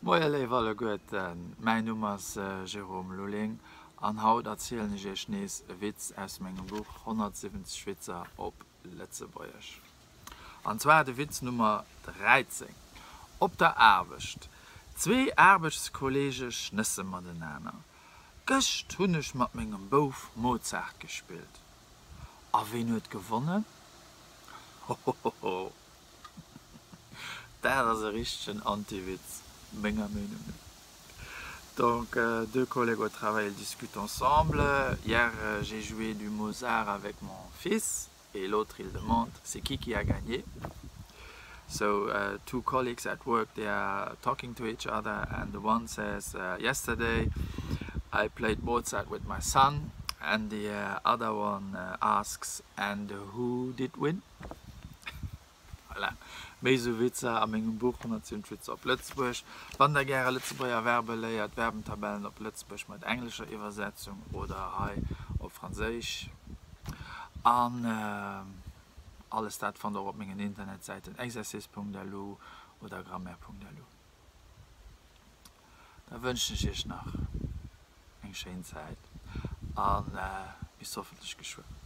Moie léif alleguerten, mäin Numm ass Jérôme Lulling an haut erzielen ech iech nees e Witz aus mengem Buch 170 Witzer op Lëtzebuergesch. An zwar de Witz Nummer 13, Op der Aarbecht, Zwee Aarbechtskollege schnësse matenaner, Gëscht hunn ech mat mengem Bouf Mozart gespillt. A ween huet gewonnen? Hohohoho! Dat ass e richtegen Anti-Witz, menger Meenung no. Donc, deux collègues au travail, ils discutent ensemble, Hier, j'ai joué du Mozart avec mon fils, et l'autre il demande, C'est qui qui a gagné? So, two colleagues at work, they are talking to each other and the one says, Yesterday I played Mozart with my son, and the other one asks, And who did win? Voilà, méi esou Witzer a mengem Buch 107 Witzer op Lëtzebuerg. Wann der gäre Lëtzebuerger Verbe léiert, Verbentabellen op Lëtzebuerg mat englescher Iwwersetzung oder hei op Franséisch. An alles dat fannt der och op mengen Internetsäiten exercice.lu oder grammaire.lu. Da wënschen ech iech nach eng schéin Zäit a bis hoffentlech geschwënn.